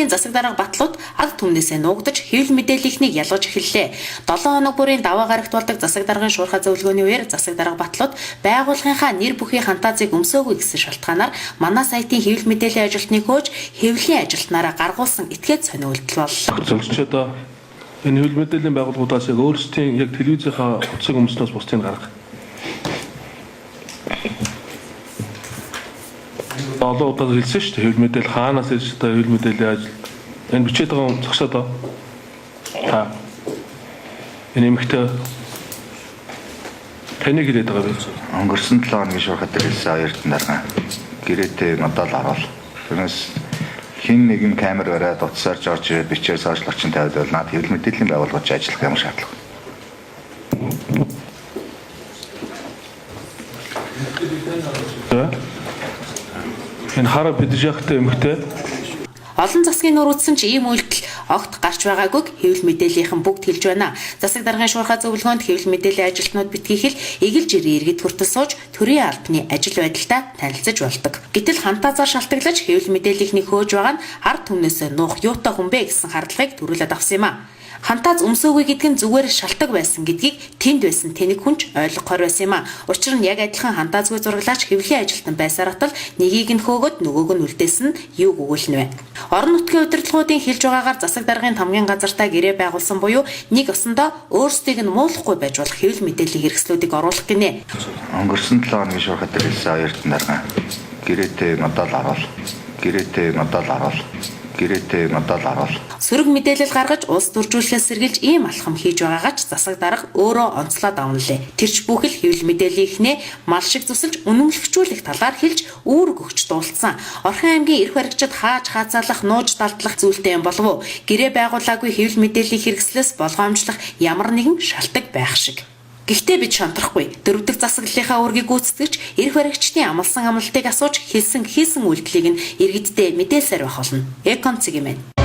аймгийн засаг дарга Батлууд ад түмнээсээ нуугдаж хэвлэл мэдээллийнхнийг ялгаж эхэллээ. 7 хоног бүрийн даваа гарагт болдог засаг даргын шуурхай зөвлөгөөний үеэр засаг дарга Батлууд байгууллагынхаа нэр бүхий хантаазыг өмсөөгүй гэсэн шалтгаанаар манай сайтын хэвлэл мэдээллийн ажилтныг хөөж хэвлэлийн ажилтнаараа гаргуулсан этгээд сонио үйлдэл боллоо. Зөрчиж одоо энэ хэвлэл мэдээллийн байгууллагуудаас яг өөрсдийн яг телевизийнхаа утсыг өмснөөс бусдыг гарга. Олон удаа хэлсэн шүү дээ. Хэвлэл мэдээлэл хаанаас ирж одоо хэвлэл мэдээллийн ажил энэ бичээд байгаа юм зогсоод аа. Та энэ эмэгтэй таныг хэлээд байгаа би. Өнгөрсөн 7 хоногийн шуурхай дээр хэлсэн оюутан дарга гэрээтэй надад л орвол. Тэрнээс хин нэгэн камер бариад утсаар жорж ирээд бичээр сошиал орчин тавиад бол над хэвлэл мэдээллийн байгууллагч ажиллах ямар шаардлага. Энэ хараа пиджактай эмэгтэй Олон засгийн нуур үтсэн ч ийм үйлдэл огт гарч байгаагүйг хэвлэл мэдээллийнхэн бүгд хэлж байна. Засаг даргын шуурхай зөвлөгөөнд хэвлэл мэдээллийн ажилтнууд битгий хэл эгэл жирийн иргэд хүртэл сууж төрийн албаны ажил байдалтай танилцаж болдог. Гэтэл хантаазаар шалтгаглаж хэвлэл мэдээллийнхнийг хөөж байгаа нь ард түмнээсээ нуух юутай хүн бэ гэсэн хардлагыг төрүүлээд авсан юм а. Хантааз өмсөөгүй гэдэг нь зүгээр шалтаг байсан гэдгийг тэнд байсан тэнэг хүн ч ойлгохоор байсан юм а. Учир нь яг адилхан хантаазгүй зураглаач хэвлэлийн ажилтан байсаар атал нэгийг нь хөөгөөд нөгөөг нь үлдээсэн нь юуг өгүүлнэ вэ? Орон нутгийн удирдлагуудын хэлж байгаагаар засаг даргын тамгийн газартаа гэрээ байгуулсан буюу нэг осондоо өөрсдийг нь муулахгүй байж болох хэвлэл мэдээллийн хэрэгслүүдийг оруулах гинэ. Өнгөрсөн 7 хоногийн шуурхай дээр хэлсэн оюутан дарга гэрээтэй надад л орвол. Гэрээтэй надад л орвол. Гэрээтэй надад л орвол. Сөрөг мэдээлэл гаргаж улс төржүүлэхээс сэргийлж ийм алхам хийж байгаагаа ч засаг дарга өөрөө онцлоод авналээ. Тэр ч бүхэл хэвлэл мэдээллийнхнээ мал шиг зүсэлж үнэмлэхжүүлэх талаар хэлж үүрэг өгч дуулцсан. Орхон аймгийн эрх баригчид хааж хаацаалах, нууж далдлах зүйлтэй юм болов уу? Гэрээ байгуулаагүй хэвлэл мэдээллийн хэрэгслээс болгоомжлох ямар нэгэн шалтаг байх шиг. Гэхдээ бид шантрахгүй. Дөрөв дэх засаглалынхаа үүргийг гүйцэтгэж, эрх баригчдын амласан амлалтыг асууж, хэлсэн хийсэн үйлдэлийг нь иргэддээ мэдээлсээр байх болно. Экон цэг юм байна.